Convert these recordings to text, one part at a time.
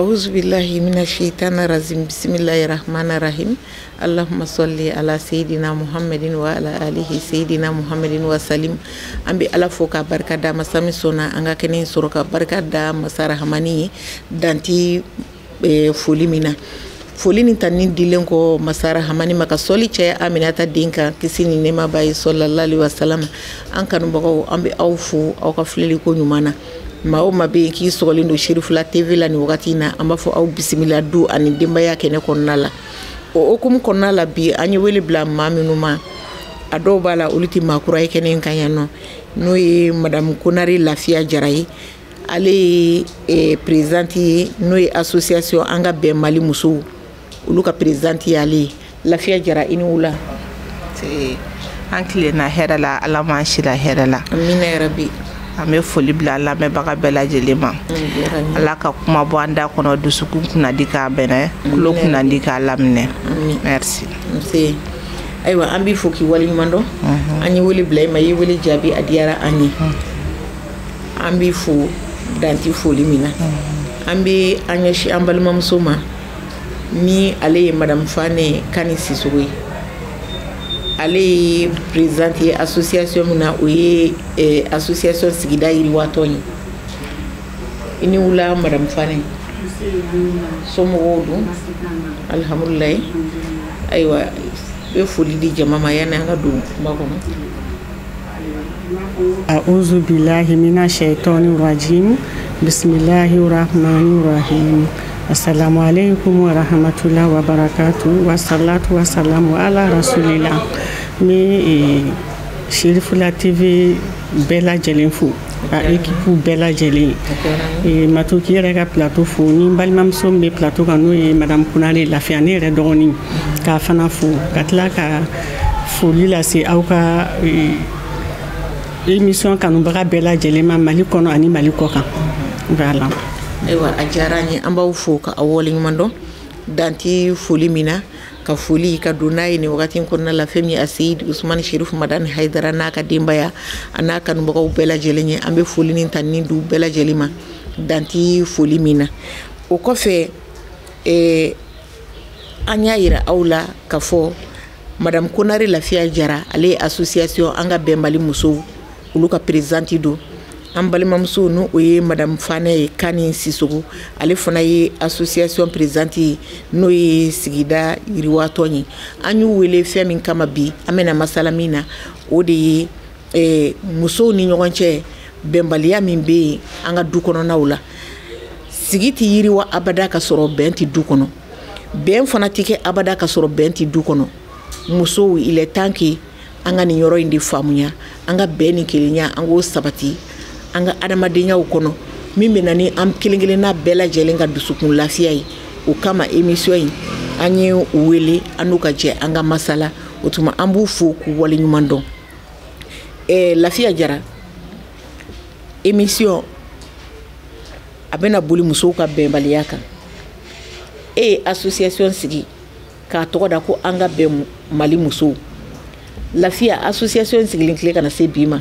Auzu billahi mina shaitani rajim. Bismillahir rahmanir rahim. Allahumma salli ala sayyidina Muhammadin wa ala alihi sayyidina Muhammadin wa salim. An bɛ Ala fo ka barika da masa min sɔnna an ka kɛnɛ in sɔrɔ, ka barika da masa Rahamani ye danti foli min na. Foli ni tanni dilen kɔ masa Rahamani ma, ka sɔli caya Aminata den kan, kisi ni nɛɛma b'a ye, sallallahu alaihi wasallam. An kanubagaw, an bɛ aw fo aw ka filɛli ko ɲuman na. Maa o maa bɛ yen k'i sɔgɔlen don Cherifla TV la nin wagati in na, an b'a fɔ aw bisimila du ani denbaya kɛnɛ kɔnɔna la. O hokumu kɔnɔna la, bi an ye wele bila maa minnu ma, a dɔw b'a la, olu tɛ maa kura ye kɛnɛ in kan yan nɔ, n'o ye Madame Konare Lafiya Jara ye. Ale ye présidente ye, n'o ye association An ka bɛn Mali musow, olu ka présidente ye ale ye. Lafiya Jara, i ni wula. An tilenna hɛrɛ la, Ala m'an sira hɛrɛ la. Amina yarabi. An bɛ foli bila lamɛnbaga bɛɛ lajɛlen ma. Ala ka kuma bɔ an da kɔnɔ, dusukun kunnadi k'a bɛnɛ, tulo kunnadi k'a laminɛ. Merci. Nse. Ayiwa, an b'i fo k'i waleɲuman dɔn. An ye wele bila i ma, i ye wele jaabi, a diyara an ye. An b'i fo danti foli min na. An bɛ an ɲɛsin an balimamuso ma, ni ale ye Madame Fane Kani Sisoko ye. Ale ye présidente ye association min na, o ye association Sigida Yiriwatɔn ye. I ni wula, Madame Fane. Somɔgɔw dun? Alihamudulilayi. Ayiwa, i bɛ foli di jama ma yanni an ka don kuma kɔnɔ. أعوذ بالله من الشيطان الرجيم. بسم الله الرحمن الرحيم. السلام عليكم ورحمة الله وبركاته والصلاة والسلام على رسول الله. N bɛ Cherifla TV bɛɛ lajɛlen fo, ka équipe bɛɛ lajɛlen, Matoki yɛrɛ ka plateau fo, ni n balimamuso min bɛ plateau kan, n'o ye Madame Kunare Lafiya, ne yɛrɛ dɔgɔnin, k'a fana fo, ka tila ka foli lase aw ka émission kanubaga bɛɛ lajɛlen ma, Mali kɔnɔ ani Mali kɔ kan. Voilà. Ayiwa, a diyara an ye. An b'aw fo ka aw waleɲuman dɔn danti foli min na, ka foli ka don n'a ye nin wagati in kɔnɔna la. Fɛn min ye a Seyidi Usumani Sherifu Madani Hayidara n'a ka denbaya, a n'a kanubagaw bɛɛ lajɛlen ye, an bɛ foli ni tanni d'u bɛɛ lajɛlen ma danti foli min na. O kɔfɛ, an y'a yira aw la ka fɔ Madame Konare Lafiya Jara, ale ye association An ka bɛn Mali musow, olu ka présidente don. An balimamuso, n'o o ye Madame Fanɛ ye Kani Sisoko, ale fana ye association présidente ye, n'o ye Sigida Yiriwatɔn ye. An y'u wele fɛn min kama bi, an bɛna masala min na, o de ye musow ni ɲɔgɔn cɛ bɛnbaliya min bɛ yen an ka du kɔnɔnaw la. Sigi tɛ yiriwa abada ka sɔrɔ bɛn tɛ du kɔnɔ, bɛn fana tɛ kɛ abada ka sɔrɔ bɛn tɛ du kɔnɔ. Musow, il est temps que an ka nin yɔrɔ in de faamuya, an ka bɛn ni kelenya, an k'o sabati an ka adamadenyaw kɔnɔ, min bɛ na ni an kelen kelenna bɛɛ lajɛlen ka dusukun lafiya ye. O kama, émission in, an ye u wele, an n'u ka jɛ an ka masala. O tuma, an b'u fo k'u waleɲuman dɔn. Lafiya Jara, émission a bɛna boli musow ka bɛnbaliya kan. E ye association sigi k'a tɔgɔ da ko An ka bɛn Mali musow. Lafiya, association sigilen tile ka na se bi ma,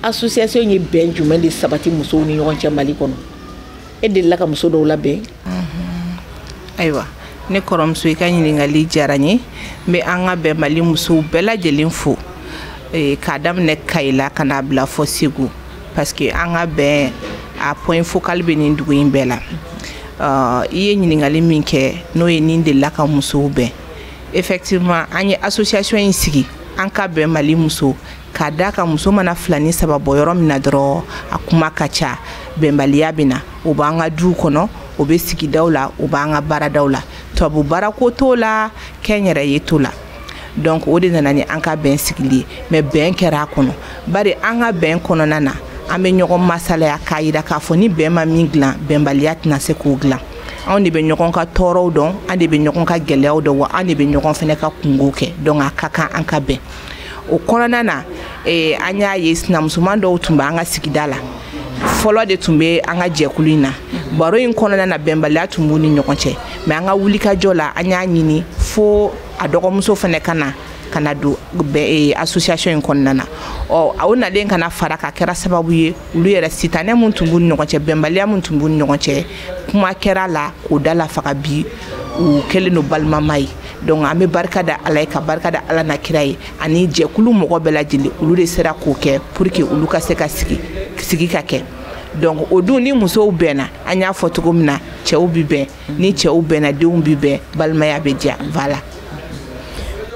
association ye bɛn jumɛn de sabati musow ni ɲɔgɔn cɛ Mali kɔnɔ? E delila ka muso dɔw labɛn? Ayiwa, ne kɔrɔmuso, i ka ɲininkali diyara n ye. N bɛ An ka bɛn Mali musow bɛɛ lajɛlen fo, k'a daminɛ Kayi la ka n'a bila fɔ Segu, parce que An ka bɛn a point focal bɛ nin dugu in bɛɛ la. I ye ɲininkali min kɛ, n'o ye nin delila ka musow bɛn, effectivement, an ye association in sigi, An ka bɛn Mali musow, k'a da ka muso mana fila ni saba bɔ yɔrɔ min na dɔrɔn, a kuma ka ca, bɛnbaliya bɛ na. O b'an ka duw kɔnɔ, o bɛ sigidaw la, o b'an ka baaradaw la. Tubabu baarako t'o la, kɛnyɛrɛye t'o la. Donc o de nana ni An ka bɛn sigili ye. Mais bɛn kɛra a kɔnɔ, bari An ka bɛn kɔnɔna na, an bɛ ɲɔgɔn masalaya k'a yira k'a fɔ ni bɛn ma min dilan, bɛnbaliya tɛna se k'o dilan. Anw de bɛ ɲɔgɔn ka tɔɔrɔw dɔn, an de bɛ ɲɔgɔn ka gɛlɛyaw dɔn, wa an de bɛ ɲɔgɔn fɛnɛ ka kungo kɛ. Donc a ka kan an ka bɛn. O kɔnɔna na, an y'a ye sinamusoman dɔw tun b'an ka sigida la fɔlɔ de tun bɛ an ka jɛkulu in na. Baro in kɔnɔna na, bɛnbaliya tun b'u ni ɲɔgɔn cɛ, mais an ka wulikajɔ la, an y'a ɲini fo A dɔgɔmuso fana ka na don association in kɔnɔna na. Ɔ, o nalen ka na fara ka kɛra sababu ye, olu yɛrɛ sitanɛ mun tun b'u ni ɲɔgɔn cɛ, bɛnbaliya mun tun b'u ni ɲɔgɔn cɛ, kuma kɛra la k'o da la faga. Bi u kɛlen don balimama ye. Donc an bɛ barika da Ala ye, ka barika da Ala na kira ye ani jɛkulu mɔgɔ bɛɛ lajɛlen. Olu de sera k'o kɛ pour que olu ka se ka sigi sigi ka kɛ. Donc o dun, ni musow bɛnna, an y'a fɔ cogo min na, cɛw bi bɛn, ni cɛw bɛnna, denw bi bɛn, balimaya bɛ diya, voilà.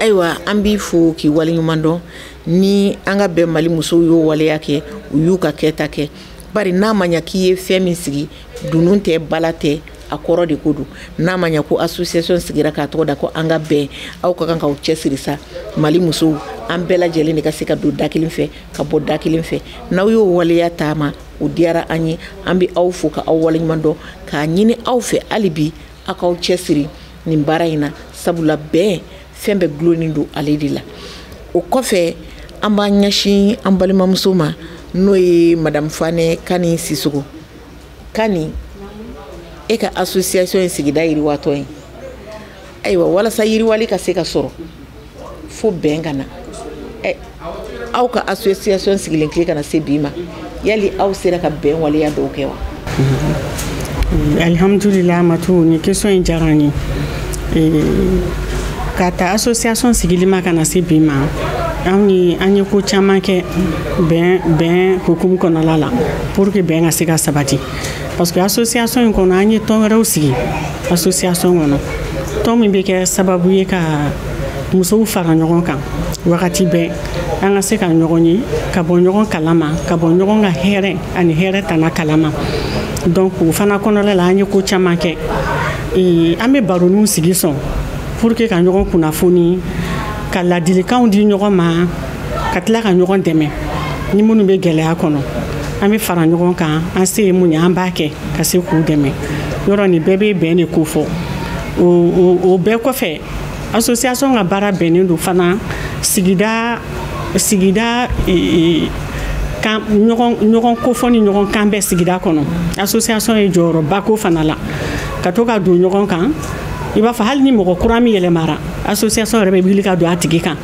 Ayiwa, an b'i fo k'i waleɲuman dɔn. Ni an ka bɛn Mali musow y'o waleya kɛ, u y'u ka kɛta kɛ, bari n'a ma ɲa k'i ye fɛn min sigi, dunun tɛ, bala tɛ, a kɔrɔ de ko don. N'a ma ɲa ko association sigira k'a tɔgɔ da ko an ka bɛn, aw ka kan k'aw cɛsiri sa. Mali musow, an bɛɛ lajɛlen de ka se ka don da kelen fɛ, ka bɔ da kelen fɛ. N'aw y'o waleya taama, o diyara an ye. An bɛ aw fo ka aw waleɲuman dɔn, k'a ɲini aw fɛ hali bi aw k'aw cɛsiri nin baara in na, sabula bɛn, fɛn bɛɛ gulonnen don ale de la. O kɔfɛ, an b'an ɲɛsin an balimamuso ma, n'o ye Madame Fanɛ Kani Sisogo. Kani, e ka association ye sigida yiriwatɔ ye. Ayiwa, walasa yiriwali ka se ka sɔrɔ, fo bɛn ka na. Ɛ, aw ka association sigilen tile ka na se bi ma, yali aw sera ka bɛn waleya dɔw kɛ wa? Alhamdulillah, Matu, ni question in diyara n ye. Ka ta association sigili ma ka na se bi ma, anw ni an ye ko caman kɛ bɛn hukumu kɔnɔla la pour que bɛn ka se ka sabati, parce que association in kɔnɔ, an ye tɔn wɛrɛw sigi association kɔnɔ, tɔn min bɛ kɛ sababu ye ka musow fara ɲɔgɔn kan wagati bɛɛ, an ka se ka ɲɔgɔn ye, ka bɔ ɲɔgɔn kalama, ka bɔ ɲɔgɔn ka hɛrɛ ani hɛrɛ tana kalama. Donc o fana kɔnɔla la, an ye ko caman kɛ. An bɛ baroniw sigi sɔn pour que ka ɲɔgɔn kunnafoni, ka ladilikanw di ɲɔgɔn ma, ka tila ka ɲɔgɔn dɛmɛ. Ni minnu bɛ gɛlɛya kɔnɔ, an bɛ fara ɲɔgɔn kan, an se ye mun ye, an b'a kɛ ka se k'u dɛmɛ. Yɔrɔ nin bɛɛ bɛ bɛn de ko fɔ. O bɛɛ kɔfɛ, association ka baara bɛnnen don fana sigida kan, ɲɔgɔn kofɔ ni ɲɔgɔn kan bɛ sigida kɔnɔ. Association ye jɔyɔrɔba ko fana la, ka to ka don ɲɔgɔn kan. I b'a fɔ hali ni mɔgɔ kura min yɛlɛmara, association yɛrɛ bɛ wuli ka don a tigi kan,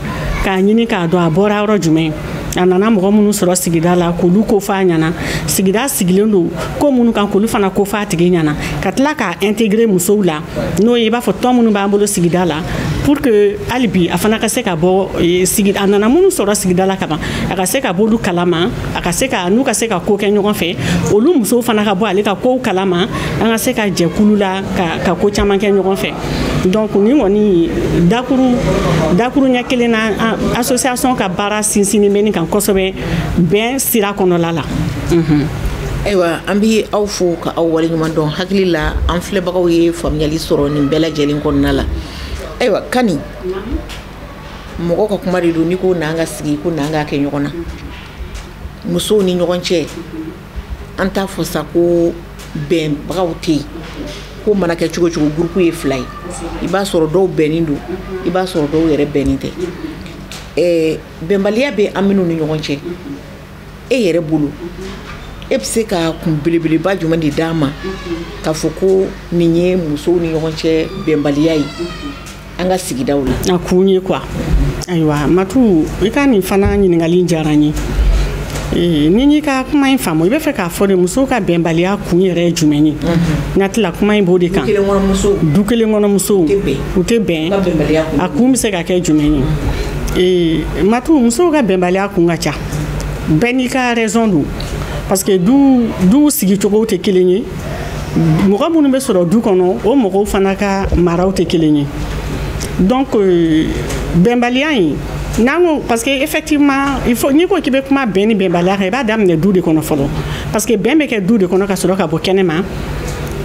k'a ɲini k'a dɔn a bɔra yɔrɔ jumɛn, a nana mɔgɔ minnu sɔrɔ sigida la, k'olu ko fɔ a ɲɛna, sigida sigilen don ko minnu kan, k'olu fana ko fɔ a tigi ɲɛna, ka tila k'a intégrer musow la, n'o ye i b'a fɔ tɔn minnu b'an bolo sigida la, pour que hali bi a fana ka se ka bɔ sigi, a nana minnu sɔrɔ sigida la kaban, a ka se ka b'olu kalama, a ka se ka n'u ka se ka ko kɛ ɲɔgɔn fɛ, olu musow fana ka bɔ ale ka kow kalama, an ka se ka jɛkulu la ka ko caman kɛ ɲɔgɔn fɛ. Donc ni kɔni dakuru ɲɛ kelen na, association ka baara sinsinni bɛ nin kan kosɛbɛ, bɛn sira kɔnɔla la. Ayiwa, an bɛ aw fo ka aw waleɲuman dɔn. Hakili la, an filɛbagaw ye faamuyali sɔrɔ nin bɛɛ lajɛlen kɔnɔna la. Ayiwa Kani, mɔgɔ ka kuma de don. N'i ko n'an ka sigi, ko n'an ka kɛ ɲɔgɔn na, musow ni ɲɔgɔn cɛ, an t'a fɔ sa ko bɛnbagaw tɛ yen. Ko mana kɛ cogo cogo, groupe ye fila ye, i b'a sɔrɔ dɔw bɛnnen don, i b'a sɔrɔ dɔw yɛrɛ bɛnnen tɛ. Bɛnbaliya bɛ an minnu ni ɲɔgɔn cɛ, e yɛrɛ bolo, e bɛ se ka kun belebeleba jumɛn de d'an ma k'a fɔ ko nin ye musow ni ɲɔgɔn cɛ bɛnbaliya ye an ka sigidaw la? A kun ye quoi? Ayiwa Matu, i ka nin fana ɲininkali diyara n ye. Ni n'i ka kuma in faamu, i bɛ fɛ k'a fɔ de musow ka bɛnbaliya kun yɛrɛ ye jumɛn ye? N hakili la, kuma in b'o de kan. Du kelen kɔnɔ musow u tɛ bɛn, a kun bɛ se ka kɛ jumɛn ye? Matu, musow ka bɛnbaliya kun ka ca, bɛɛ n'i ka raison don, parce que du sigicogow tɛ kelen ye, mɔgɔ minnu bɛ sɔrɔ du kɔnɔ, o mɔgɔw fana ka maraw tɛ kelen ye. Donc bɛnbaliya in n'an ko, parce que effectivement, il faut, n'i ko k'i bɛ kuma bɛn ni bɛnbaliya kan, i b'a daminɛ du de kɔnɔ fɔlɔ, parce que bɛn bɛ kɛ du de kɔnɔ ka sɔrɔ ka bɔ kɛnɛma.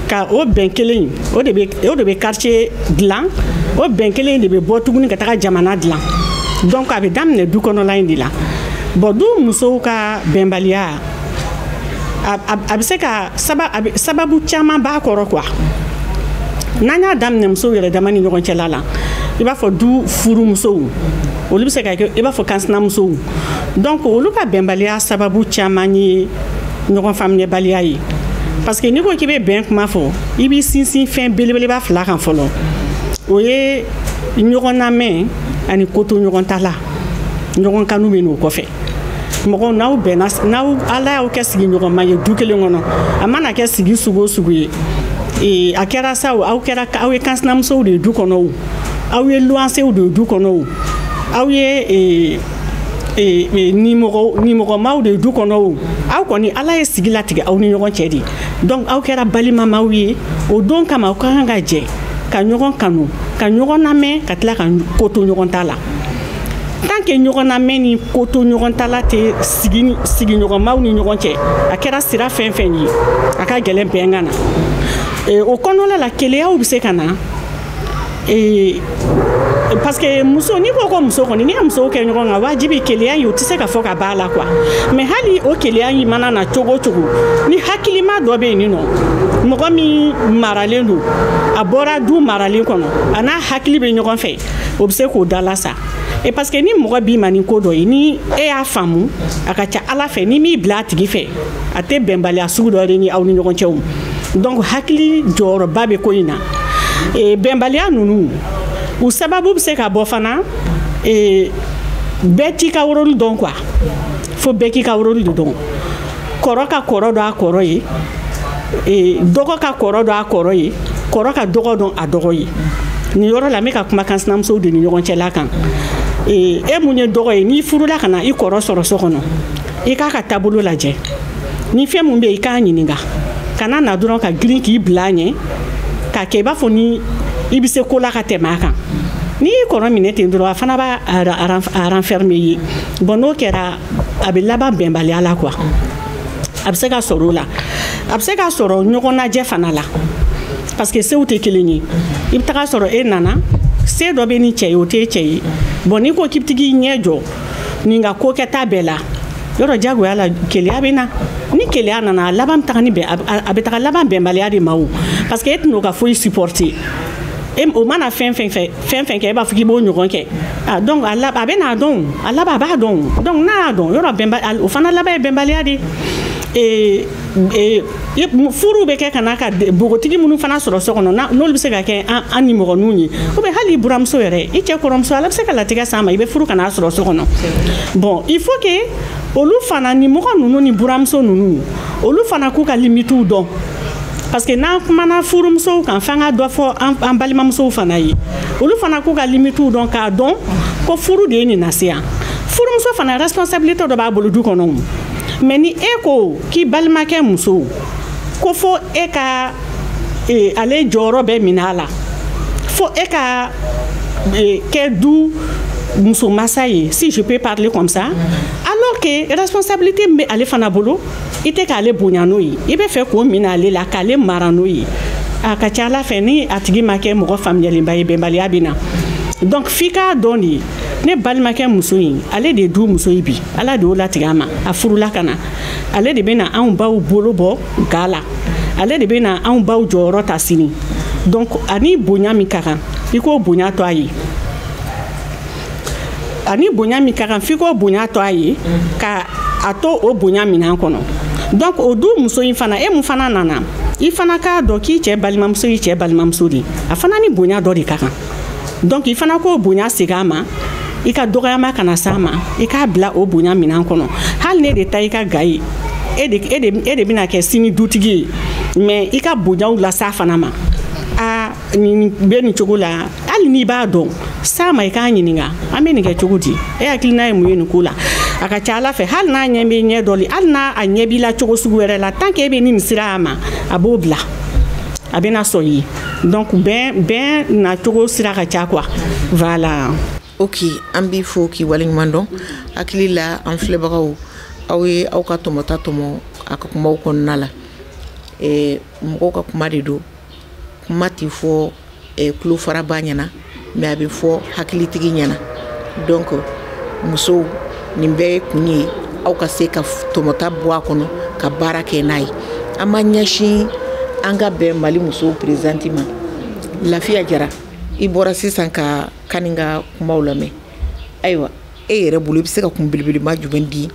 Ka o bɛn kelen in, o de bɛ quartier dilan, o bɛn kelen in de bɛ bɔ tuguni ka taga jamana dilan. Donc a bɛ daminɛ du kɔnɔla in de la. Bon, du musow ka bɛnbaliya, a bɛ se ka sababu caman b'a kɔrɔ quoi. N'an y'a daminɛ musow yɛrɛ dama ni ɲɔgɔn cɛla la, i b'a fɔ du furumusow, olu bɛ se ka kɛ i b'a fɔ kansinamusow. Donc olu ka bɛnbaliya sababu caman ye ɲɔgɔn faamuyabaliya ye, parce que n'i ko k'i bɛ bɛn kuma fɔ, i b'i sinsin fɛn belebeleba fila kan fɔlɔ. O ye Ɲɔgɔn lamɛn ani ko to ɲɔgɔn ta la, ɲɔgɔn kanu bɛ n'o kɔfɛ. Mɔgɔ n'aw bɛnna, n'aw Ala y'aw kɛ sigiɲɔgɔnma ye du kelen kɔnɔ, a mana kɛ sigi sugu o sugu ye, a kɛra sa o, aw kɛra aw ye kansinamusow de ye du kɔnɔ o, aw ye luwansew de ye du kɔnɔ o, aw ye nimɔgɔmaw de ye du kɔnɔ o, aw kɔni Ala ye sigi latigɛ aw ni ɲɔgɔn cɛ de. Donc aw kɛra balimamaw ye, o don kama aw ka kan ka jɛ ka ɲɔgɔn kanu, ka ɲɔgɔn lamɛn, ka tila ka ko to ɲɔgɔn ta la. Tant que ɲɔgɔn lamɛn ni ko to ɲɔgɔn ta la tɛ sigiɲɔgɔnmaw ni ɲɔgɔn cɛ, a kɛra sira fɛn fɛn ye, a ka gɛlɛn bɛn ka na. O kɔnɔna la, keleyaw bɛ se ka na, parce que muso, n'i ko ko muso kɔni, n'i ye musow kɛ ɲɔgɔn kan, wajibi keleya in o tɛ se ka fɔ ka ban a la quoi. Mais hali o keleya in mana na cogo o cogo, ni hakilima dɔ bɛ yen nɔ, mɔgɔ min maralen don, a bɔra du maralen kɔnɔ, a n'a hakili bɛ ɲɔgɔn fɛ, o bɛ se k'o dala sa. Et parce que ni mɔgɔ b'i ma ni ko dɔ ye, ni e y'a faamu, a ka ca Ala fɛ ni m'i bila a tigi fɛ, a tɛ bɛnbaliya sugu dɔ de ni aw ni ɲɔgɔn cɛ o. Donc hakili jɔyɔrɔba bɛ ko in na. Bɛnbaliya ninnu, u sababu bɛ se ka bɔ fana, bɛɛ t'i ka rôle dɔn quoi. Fo bɛɛ k'i ka rôle de dɔn. Kɔrɔ ka kɔrɔ dɔn a kɔrɔ ye, dɔgɔ ka kɔrɔ dɔn a kɔrɔ ye, kɔrɔ ka dɔgɔ dɔn a dɔgɔ ye. Nin yɔrɔ la, n bɛ ka kuma kansinamusow de ni ɲɔgɔn cɛla kan. E mun ye dɔgɔ ye, n'i furula ka na i kɔrɔ sɔrɔ so kɔnɔ, i k'a ka taabolo lajɛ, ni fɛn mun bɛ yen, i k'a ɲininka. Kana na dɔrɔn ka girin k'i bila a ɲɛ, k'a kɛ i b'a fɔ ni i bɛ se ko la ka tɛmɛ a kan. N'i y'i kɔrɔ minɛ ten dɔrɔn, a fana b'a a renfermer ye. Bon, n'o kɛra, a bɛ laban bɛnbaliya la quoi. A bɛ se ka sɔrɔ o la, a bɛ se ka sɔrɔ ɲɔgɔn lajɛ fana la, parce que sew tɛ kelen ye. I bɛ taga sɔrɔ e nana, se dɔ bɛ ni cɛ ye, o t'e cɛ ye. Bon, n'i ko k'i bɛ t'i ɲɛ jɔ nin ka ko kɛta bɛɛ la, yɔrɔ diyagoya la keleya bɛ na. Ni keleya nana, a laban bɛ taga ni bɛn, a bɛ taga laban bɛnbaliya de ma o, parce que e tɛn'o ka foyi supporter. E o mana fɛn fɛn fɛ, fɛn fɛn kɛ, e b'a fɔ k'i b'o ɲɔgɔn kɛ. Ah, donc a laban a bɛ n'a dɔn, a laban a b'a dɔn. Donc n'a y'a dɔn, yɔrɔ bɛnba o fana laban ye bɛnbaliya de ye. Furu bɛ kɛ ka n'a ka npogotigi minnu fana sɔrɔ so kɔnɔ, n'olu bɛ se ka kɛ an nimɔgɔninw ye, ou bien hali i buramuso yɛrɛ, i cɛ kɔrɔmuso, ala bɛ se ka latigɛ s'a ma, i bɛ furu ka n'a sɔrɔ so kɔnɔ. Bon, il faut que olu fana nimɔgɔ ninnu ni buramuso ninnu, olu fana k'u ka limitew dɔn, parce que n'an kumana furumusow kan, f'an ka dɔ fɔ an balimamusow fana ye. Olu fana k'u ka limitew dɔn, k'a dɔn ko furu de ye nin lase yan. Furumuso fana responsabilité dɔ b'a bolo du kɔnɔ. Mais ni e ko k'i balimakɛ muso ko fo e ka ale jɔyɔrɔ bɛɛ minɛ a la, fo e ka kɛ du muso masa ye, si je peux parler comme ça, alors que responsabilité min bɛ ale fana bolo, i tɛ k'ale bonya n'o ye, i bɛ fɛ k'o minɛ ale la, k'ale mara n'o ye, a ka ca Ala fɛ ni a tigi ma kɛ mɔgɔ faamuyalenba ye, bɛnbaliya bɛ na. Donc f'i k'a dɔn de, ne balimakɛ muso in, ale de ye du muso ye bi, Ala de y'o latigɛ a ma, a furula ka na, ale de bɛ na anw baw bolo bɔ ga la, ale de bɛ na anw baw jɔyɔrɔ ta sini. Donc ani bonya min ka kan, i k'o bonya to a ye, ani bonya min ka kan, f'i k'o bonya to a ye, ka a to o bonya minɛn kɔnɔ. Donc o du muso in fana, e mun fana nana, i fana k'a dɔn k'i cɛ balimamuso y'i cɛ balimamuso de ye, a fana ni bonya dɔ de ka kan. Donc i fana k'o bonya segin a ma, i ka dɔgɔyama kana s'a ma, i k'a bila o bonya minɛn kɔnɔ. Hali ne de ta i ka ga ye, e de bɛna kɛ sini dutigi ye, mais i ka bonyaw las'a fana ma. A nin bɛ nin cogo la, hali n'i b'a dɔn s'a ma, i k'a ɲininka, an bɛ nin kɛ cogo di, e hakilina ye mun ye nin ko la? A ka ca Ala fɛ, hali n'a ɲɛ bɛ ɲɛ dɔ la, hali n'a a ɲɛ b'i la cogo sugu wɛrɛ la, tant que e bɛ nin sira a ma, a b'o bila, a bɛna sɔn i ye. Donc bɛn nacogo sira ka ca quoi, voilà. Ok, an b'i fo k'i waleɲuman dɔn. Hakili la, an filɛbagaw, aw ye aw ka tɔmɔta tɔmɔ a ka kumaw kɔnɔna la. Mɔgɔw ka kuma de don, kuma tɛ fɔ tulofaraba ɲɛna, mais a bɛ fɔ hakilitigi ɲɛna. Donc musow, nin bɛɛ ye kun ye aw ka se ka tɔmɔta bɔ a kɔnɔ ka baara kɛ n'a ye. An b'an ɲɛsin an ka bɛn Mali musow présidente ma, Lafiya Jara. I bɔra sisan ka Kani ka kumaw lamɛn. Ayiwa, e yɛrɛ bolo, i bɛ se ka kun belebeleba jumɛn di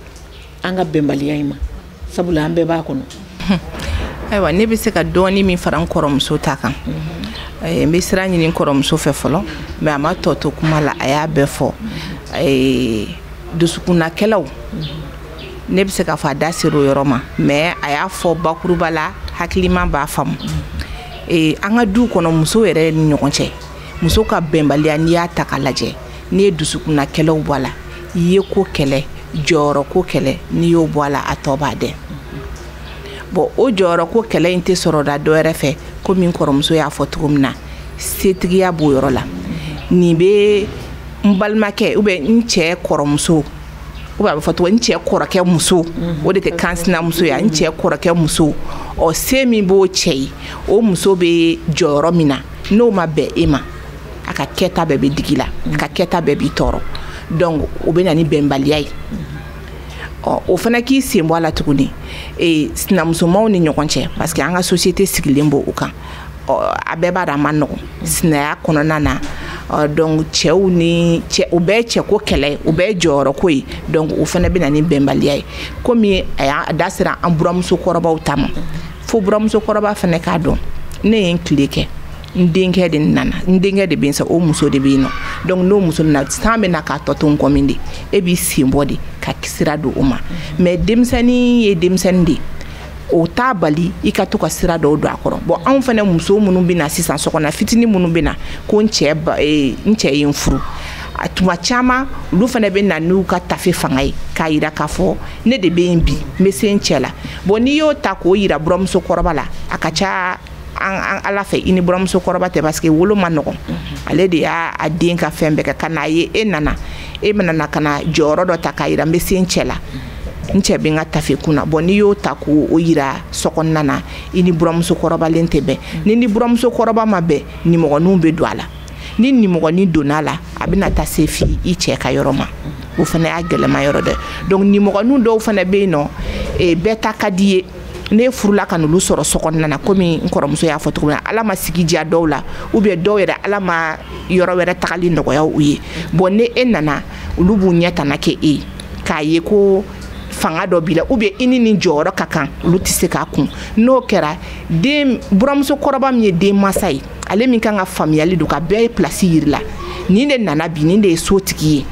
an ka bɛnbaliya in ma, sabula an bɛɛ b'a kɔnɔ? Ayiwa, ne bɛ se ka dɔɔni min fara n kɔrɔmuso ta kan. N bɛ sira ɲini kɔrɔmuso fɛ fɔlɔ, mais a ma tɔ to kuma la, a y'a bɛɛ fɔ. Dusukunnakɛlaw, ne bɛ se k'a fɔ a da sera o yɔrɔ ma, mais a y'a fɔ bakuruba la, hakilima b'a faamu. An ka du kɔnɔ, musow yɛrɛ ni ɲɔgɔn cɛ, muso ka bɛnbaliya, n'i y'a ta k'a lajɛ, n'i ye dusukunnakɛlaw bɔ a la, i ye ko kɛlɛ, jɔyɔrɔ ko kɛlɛ, n'i y'o bɔ a la, a tɔ b'a dɛn. Bon, o jɔyɔrɔ ko kɛlɛ in tɛ sɔrɔ da dɔ wɛrɛ fɛ, komi n kɔrɔmuso y'a fɔ cogo min na, setigiya b'o yɔrɔ la. Nin bɛ n balimakɛ ou bien n cɛ kɔrɔmuso, ou bien a bɛ fɔ cogo, n cɛ kɔrɔkɛ muso, o de tɛ kan sinamuso ye, n cɛ kɔrɔkɛ muso. Ɔ, se min b'o cɛ ye, o muso bɛ jɔyɔrɔ min na, n'o ma bɛn e ma, a ka kɛta bɛɛ bɛ digi la, a ka kɛta bɛɛ b'i tɔɔrɔ. Donc o bɛ na ni bɛnbaliya ye. Ɔ, o fana k'i sen bɔ a la tuguni, sinamusomaw ni ɲɔgɔn cɛ, parce que an ka société sigilen b'o kan. Ɔ, a bɛɛ b'a dɔn a ma nɔgɔn sinaya kɔnɔna na. Donc cɛw ni cɛ, o bɛɛ ye cɛko kɛlɛ ye, o bɛɛ ye jɔyɔrɔko ye. Donc o fana bɛ na ni bɛnbaliya ye. Komi a y'a da sera an buramuso kɔrɔbaw ta ma, fo buramuso kɔrɔba fana k'a dɔn, ne ye n tile kɛ, n denkɛ de nana, n denkɛ de bɛ yen sa, o muso de bɛ yen nɔ. Donc n'o muso nana, san bɛ na k'a tɔ to n kɔ min de, e b'i sen bɔ de ka sira don o ma. Mais denmisɛnnin ye denmisɛnnin de ye, o t'a bali i ka to ka sira dɔw don a kɔrɔ. Bon, anw fana muso minnu bɛ na sisan, sokɔnɔ fitinin minnu bɛ na ko n cɛ ba, n cɛ ye n furu, a tuma caman olu fana bɛ na n'u ka tafe fanga ye, k'a yira k'a fɔ ne de bɛ yen bi, n bɛ se n cɛ la. Bon, n'i y'o ta k'o yira buramuso kɔrɔba la, a ka ca an ala fɛ i ni buramuso kɔrɔba tɛ, parce que wolo ma nɔgɔn. Ale de y'a den ka fɛn bɛɛ kɛ ka n'a ye, e nana, e bɛna na ka na jɔyɔrɔ dɔ ta k'a yira n bɛ se n cɛ la, n cɛ bɛ n ka tafe kunna. Bon, n'i y'o ta k'o yira sokɔnɔna na, i ni buramuso kɔrɔbalen tɛ bɛn. Ni buramuso kɔrɔba ma bɛn, nimɔgɔninw bɛ don a la. Ni nimɔgɔnin donna a la, a bɛna taa se f'i i cɛ ka yɔrɔ ma, o fana y'a gɛlɛma yɔrɔ dɛ. Donc nimɔgɔninw dɔw fana bɛ yen nɔ, bɛɛ ta ka di ye. Ne furula ka n'olu sɔrɔ sokɔnɔna na, komi n kɔrɔmuso y'a fɔ cogo min na, ala ma sigi diya dɔw la, ou bien dɔw yɛrɛ ala ma yɔrɔ wɛrɛ tagali nɔgɔya u ye. Bon, ni e nana, olu b'u ɲɛ tana kɛ e ye, k'a ye ko fanga dɔ b'i la, ou bien i ni nin jɔyɔrɔ ka kan, olu tɛ se k'a kun. N'o kɛra, den buramuso kɔrɔba min ye den mansa ye, ale min kan ka faamuyali don ka bɛɛ ye place yiri la, nin de nana bi, nin de ye sotigi ye,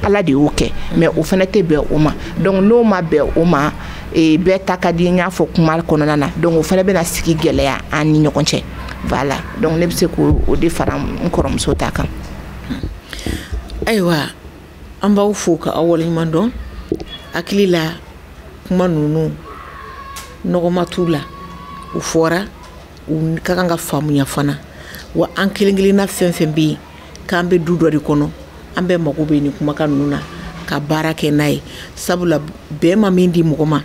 ala de y'o kɛ, mais o fana tɛ bɛn o ma. Donc n'o ma bɛn o ma, bɛɛ ta ka di, n y'a fɔ kuma kɔnɔna na, donc o fana bɛna sigi gɛlɛya an ni ɲɔgɔn cɛ. Voilà, donc ne bɛ se k'o de fara n kɔrɔmuso ta kan. Ayiwa, an b'aw fo ka aw waleɲuman dɔn. Hakili la kuma ninnu nɔgɔma t'u la, u fɔra, u ka kan ka faamuya fana. Wa an kelen kelenna fɛn fɛn bɛ yen k'an bɛ du dɔ de kɔnɔ, an bɛɛ mago bɛ nin kumakan ninnu na ka baara kɛ n'a ye. Sabula bɛn ma min di mɔgɔ ma,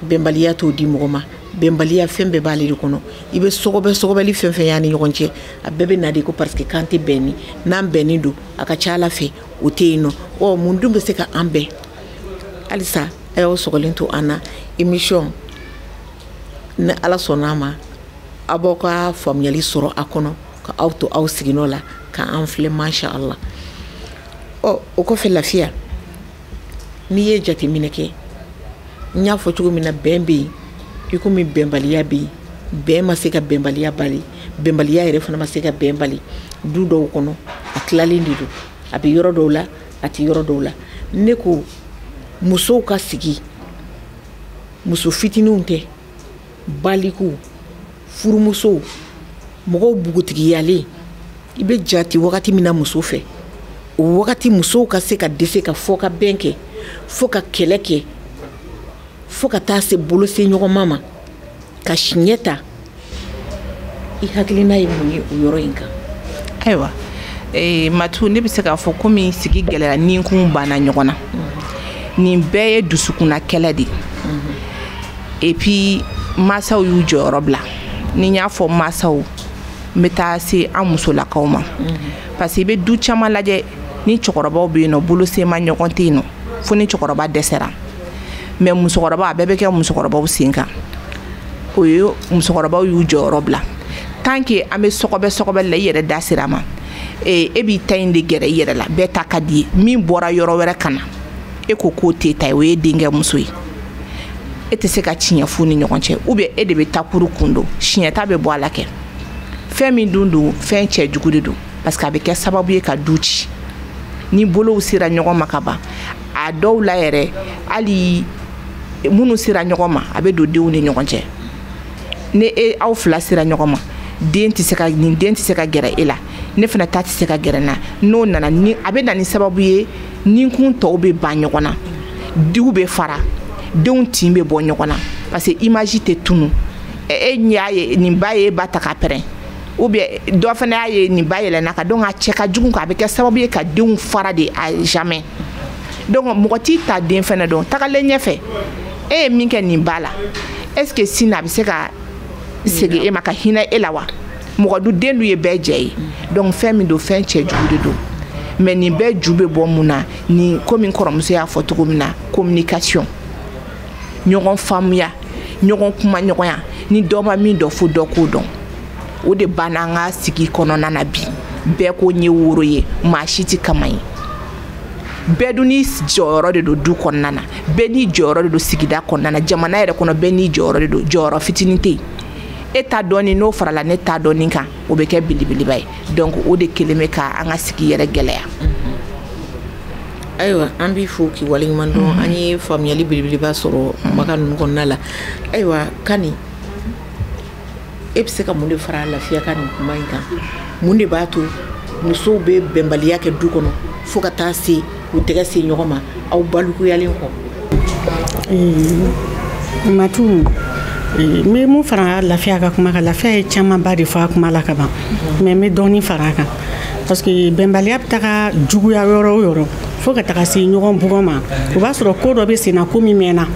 bɛnbaliya t'o di mɔgɔ ma. Bɛnbaliya fɛn bɛɛ b'ale de kɔnɔ. I bɛ sɔgɔbɛ sɔgɔbɛli fɛn fɛn y'an ni ɲɔgɔn cɛ, a bɛɛ bɛ na de ko parce que k'an tɛ bɛn ni n'an bɛnnen don, a ka ca ala fɛ o tɛ yen nɔ. Ɔ, mun dun bɛ se ka an bɛn? Halisa a y'aw sɔgɔlen to an na émission, ni ala sɔnna a ma, aw b'aw ka faamuyali sɔrɔ a kɔnɔ, ka aw to aw siginɔ la k'an filɛ, masha Allah. Ɔ, o kɔfɛ, lafiya, n'i ye jateminɛ kɛ, n y'a fɔ cogo min na, bɛn bɛ yen i komi bɛnbaliya bɛ yen. Bɛn ma se ka bɛnbaliya bali, bɛnbaliya yɛrɛ fana ma se ka bɛn bali. Du dɔw kɔnɔ, a tilalen de don, a bɛ yɔrɔ dɔw la, a tɛ yɔrɔ dɔw la. Ne ko musow ka sigi, muso fitininw tɛ, balikuw, furumusow, mɔgɔw bugutigiyalen, i bɛ jate wagati min na muso fɛ, o wagati musow ka se ka dɛsɛ ka fɔ ka bɛn kɛ, fo ka kɛlɛ kɛ, fo ka taa se bolosen ɲɔgɔnma ma, ka siɲɛ ta. I hakilina ye mun ye o yɔrɔ in kan? Ayiwa, Matu, ne bɛ se k'a fɔ komi sigi gɛlɛyara, ni kun banna ɲɔgɔn na, nin bɛɛ ye dusukunna kɛlɛ de ye. Et puis mansaw y'u jɔyɔrɔ bila. Ni n y'a fɔ mansaw, n bɛ taa se an musolakaw ma, parce que i bɛ du caman lajɛ, ni cɛkɔrɔbaw bɛ yen nɔ, bolosen ma ɲɔgɔn tɛ yen nɔ, fo ni cɛkɔrɔba dɛsɛra. Mais musokɔrɔba, a bɛɛ bɛ kɛ musokɔrɔbaw sen kan. O ye musokɔrɔbaw y'u jɔyɔrɔ bila. Tant que an bɛ sɔgɔbɛ sɔgɔbɛ la, i yɛrɛ da sera a ma, e b'i ta in de gɛrɛ i yɛrɛ la, bɛɛ ta ka di ye. Min bɔra yɔrɔ wɛrɛ ka na, e ko k'o t'e ta ye, o ye denkɛ muso ye, e tɛ se ka tiɲɛ f'u ni ɲɔgɔn cɛ, ou bien e de bɛ takuru kun don, siɲɛ ta bɛ bɔ a la kɛ. Fɛn min dun don, fɛn cɛjugu de don, parce que a bɛ kɛ sababu ye ka du ci. Ni bolow sera ɲɔgɔn ma ka ban, a dɔw la yɛrɛ, hali minnu sera ɲɔgɔn ma, a bɛ don denw ni ɲɔgɔn cɛ. Ni e aw fila sera ɲɔgɔn ma, den tɛ se ka, nin den tɛ se ka gɛrɛ e la, ne fana ta tɛ se ka gɛrɛ n na. N'o nana, ni a bɛ na ni sababu ye, ni kun tɔw bɛ ban ɲɔgɔn na, diw bɛ fara, denw tin bɛ bɔ ɲɔgɔn na, parce que image tɛ tunu. E y'a ye nin ba ye ba ta ka pɛrɛn, ou bien dɔ fana y'a ye nin ba yɛlɛnna ka, donc a cɛ ka jugu, a bɛ kɛ sababu ye ka denw fara de à jamais. Donc mɔgɔ t'i ta den fana dɔn tagalen ɲɛfɛ, e ye min kɛ nin ba la, est ce que sini a bɛ se ka segin e ma ka hinɛ e la wa? Mɔgɔ du den dun ye bɛɛ jɛ ye. Donc fɛn min don, fɛn cɛjugu de don. Mais nin bɛɛ ju bɛ bɔ mun na? Ni komi n kɔrɔmuso y'a fɔ cogo min na, communication, ɲɔgɔn faamuya, ɲɔgɔn kuma ɲɔgɔnya. Ni dɔ ma min dɔn, fo dɔ k'o dɔn. O de banna an ka sigi kɔnɔna na bi. Bɛɛ ko n ye woro ye, maa si tɛ kama ye. Bɛɛ dun n'i jɔyɔrɔ de don du kɔnɔna na, bɛɛ n'i jɔyɔrɔ de don sigida kɔnɔna na, jamana yɛrɛ kɔnɔ bɛɛ n'i jɔyɔrɔ de don. Jɔyɔrɔ fitinin tɛ yen. E ta dɔɔni n'o farala ne ta dɔɔni kan, o bɛ kɛ belebeleba ye. Donc o de kelen bɛ ka an ka sigi yɛrɛ gɛlɛya. Ayiwa, an b'i fo k'i waleɲuman dɔn. An ye faamuyali belebeleba sɔrɔ kumakan ninnu kɔnɔna la. Ayiwa Kani, e bɛ se ka mun de fara Lafiya ka nin kuma in kan? Mun de b'a to musow bɛ bɛnbaliya kɛ du kɔnɔ fo ka taa se u tɛgɛ se ɲɔgɔn ma aw balikuyalen kɔ? Matu, n bɛ mun fara Lafiya ka kuma kan? Lafiya ye camanba de fɔ a kuma la ka ban, mais n bɛ dɔɔnin fara a kan, parce que bɛnbaliya bɛ taga juguya yɔrɔ o yɔrɔ fo ka taga se ɲɔgɔn bugɔ ma, o b'a sɔrɔ ko dɔ bɛ sen na, ko min mɛnna.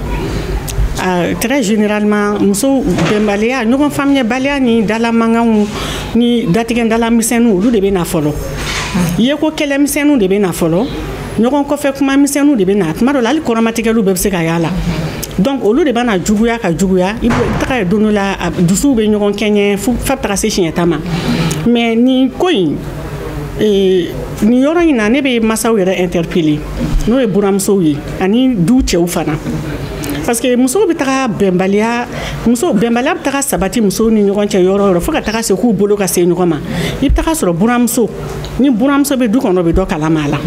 Très généralement, muso bɛnbaliya, ɲɔgɔn faamuyabaliya ni dalamankanw ni datigɛ dalamisɛnninw, olu de bɛ na fɔlɔ. Yeko kɛlɛmisɛnninw de bɛ na fɔlɔ, ɲɔgɔn kɔfɛ kuma misɛnninw de bɛ na. Tuma dɔ la, hali kɔrɔmatigɛliw bɛɛ bɛ se ka y'a la. Donc olu de bɛna juguya ka juguya, i bɛ taga ye don dɔ la, dusuw bɛ ɲɔgɔn kɛɲɛ fo bɛ taga se siɲɛ ta ma. Mais nin ko in, nin yɔrɔ in na, ne bɛ masaw yɛrɛ interpeller, n'o ye buramusow ye ani du cɛw fana, parce que musow bɛ taga bɛnbaliya, muso bɛnbaliya bɛ taga sabati musow ni ɲɔgɔn cɛ yɔrɔ o yɔrɔ fo ka taga se k'u bolo ka se ɲɔgɔn ma, i bɛ taga sɔrɔ buramuso ni buramuso bɛ du kɔnɔ, bɛ dɔ kalama a la.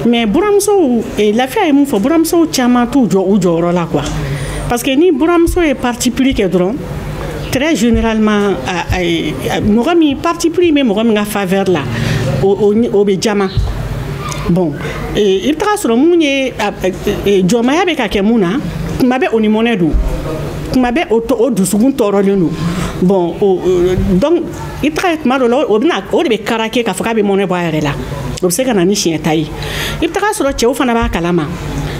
Mais buramusow, Lafiya ye mun fɔ, buramusow caman t'u jɔ u jɔyɔrɔ la quoi, parce que ni buramuso ye parti pris kɛ dɔrɔn, très généralement, mɔgɔ min parti pris bɛ mɔgɔ min ka faveur la, o bɛ jama. Bon, i bɛ taga sɔrɔ mun ye jɔnmaya bɛ ka kɛ mun na, tuma bɛɛ o ni mɔnɛ don, tuma bɛɛ o dusukun tɔɔrɔlen don. Bon, donc i bɛ taga ye tuma dɔ la, o bɛna o de bɛ karake k'a fɔ k'a bɛ mɔnɛ bɔ a yɛrɛ la, o bɛ se ka na ni siɲɛ ta ye. I bɛ taga sɔrɔ cɛw fana b'a kalama,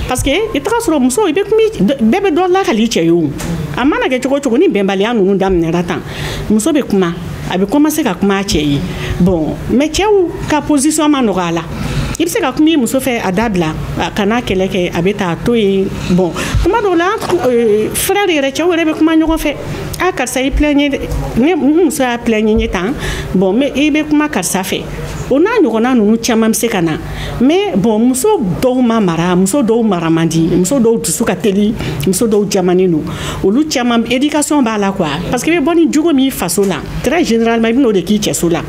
parce que i bɛ taga sɔrɔ muso, i bɛ kuma, bɛɛ bɛ dɔ lakali cɛ ye. O a mana kɛ cogo o cogo, ni bɛnbaliya ninnu daminɛra tan, muso bɛ kuma, a bɛ commencer ka kuma a cɛ ye. Bon, mais cɛw ka position ma nɔgɔ a la. I bɛ se ka kuma i muso fɛ, a dabila, a kana kɛlɛ kɛ, a bɛ taa to yen. Bon, tuma dɔw la, frère yɛrɛ, cɛw yɛrɛ bɛ kuma ɲɔgɔn fɛ: a karisa i plaigner, ne muso y'a plaigner ye tan. Bon, mais i bɛ kuma karisa fɛ, o n'a ɲɔgɔnna ninnu caman bɛ se ka na. Mais bon, muso dɔw ma mara, muso dɔw mara man di, muso dɔw dusu ka teli, muso dɔw jamanen don, olu caman éducation b'a la quoi, parce que i bɛ bɔ ni jogo min faso la, très généralement i bɛ n'o de k'i cɛso la.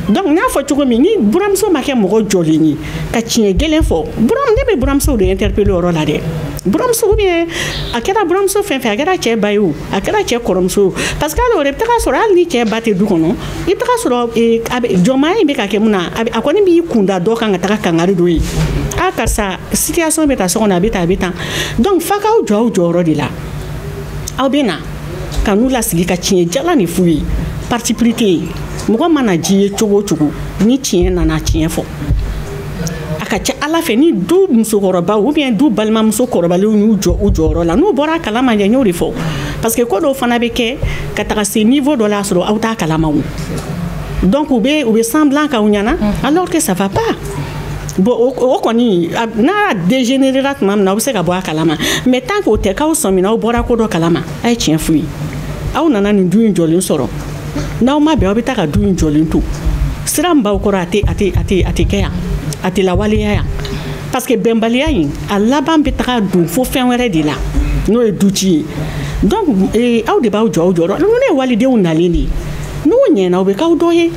Donc n y'a fɔ cogo min, ni buramuso ma kɛ mɔgɔ jɔlen ye ka tiɲɛ gɛlɛn fɔ, ne bɛ buramusow de interpeller o yɔrɔ la dɛ. Buramuso, ou bien a kɛra buramuso fɛn fɛn, a kɛra cɛ ba ye o, a kɛra cɛ kɔrɔmuso ye o, parce que hali o yɛrɛ, i bɛ taga sɔrɔ hali ni cɛ ba tɛ du kɔnɔ, i bɛ taga sɔrɔ a bɛ jɔnmaya in bɛ ka kɛ mun na, a kɔni b'i kunda dɔ kan ka taga kangari dɔ ye: a karisa, situation bɛ taa so kɔnɔ, a bɛ tan, a bɛ tan. Donc f'a k'aw jɔ aw jɔyɔrɔ de la, aw bɛ na ka n'u lasigi ka tiɲɛ jalan de f'u ye. Parti pris tɛ yen. Mɔgɔ mana ji ye cogo o cogo, ni tiɲɛ nana, tiɲɛ fɔ. A ka ca Ala fɛ, ni du musokɔrɔbaw ou bien du balimamuso kɔrɔbalenw y'u jɔ u jɔyɔrɔ la, n'u bɔra a kalama ɲɛ, n y'o de fɔ, parce que ko dɔw fana bɛ kɛ ka taga se niveau dɔ la, sɔrɔ aw t'a kalama o. Donc u bɛ semblant k'aw ɲɛna alors que ça va pas. Bon, o kɔni, n'a dégénérera tuma min na, aw bɛ se ka bɔ a kalama. Mais tant que o tɛ, k'aw sɔmina, aw bɔra ko dɔ kalama, a ye tiɲɛ f'u ye. Aw nana nin du in jɔlen sɔrɔ, n'aw ma bɛn, aw bɛ taa ka du in jɔlen to. Sira min b'aw kɔrɔ, a tɛ kɛ yan, a tɛ lawaleya yan, parce que bɛnbaliya in, a laban bɛ taga don fo fɛn wɛrɛ de la, n'o ye du ci ye. Donc aw de b'aw jɔ aw jɔyɔrɔ. Ninnu ye walidenw nalen de ye. N'o ɲɛna, o bɛ k'aw dɔ ye.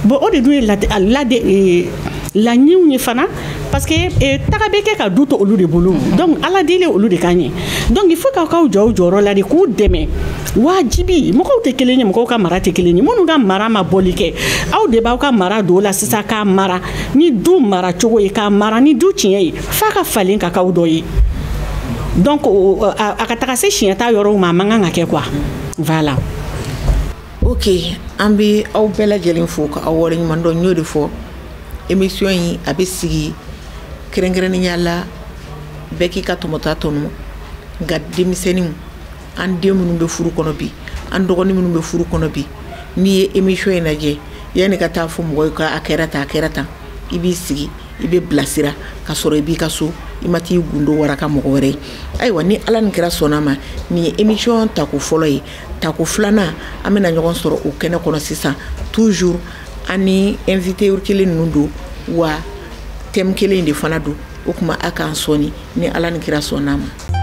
Bon, o de dun ye laɲiniw ye fana, parce que taga bɛ kɛ ka du to olu de bolo. Donc Ala deli, olu de ka ɲɛ. Donc il faut k'aw k'aw jɔ aw jɔyɔrɔ la de, k'u dɛmɛ. Wajibi, mɔgɔw tɛ kelen ye, mɔgɔw ka mara tɛ kelen ye. Minnu ka mara ma bɔli kɛ, aw de b'aw ka mara don o la sisan, k'a mara ni du mara cogo ye, k'a mara ni du tiɲɛ ye, f'a ka falen ka k'aw dɔ ye. Donc a ka taga se siɲɛ ta yɔrɔw ma, a man kan ka kɛ quoi, voilà. Ok, an bɛ aw bɛɛ lajɛlen fo ka aw waleɲuman dɔn. N y'o de fɔ, émission in a bɛ sigi kɛrɛnkɛrɛnnenya la, bɛɛ k'i ka tɔmɔta tɔmɔ. Nka denmisɛnninw, an den minnu bɛ furu kɔnɔ bi, an dɔgɔnin minnu bɛ furu kɔnɔ bi, n'i ye émission in lajɛ, yanni ka taa fɔ mɔgɔ ye k'a kɛra tan, a kɛra tan, i b'i sigi, i bɛ bilasira ka sɔrɔ i b'i ka so, i ma t'i gundo waraka mɔgɔ wɛrɛ ye. Ayiwa, ni Ala ni kɛra sɔnna ma, nin ye émission tako fɔlɔ ye. Tako filanan, an bɛna ɲɔgɔn sɔrɔ o kɛnɛ kɔnɔ sisan. Toujours an ni invité kelen ninnu don wa, thème kelen in de fana don. O tuma a k'an sɔnni ni Ala ni kira sɔnna ma.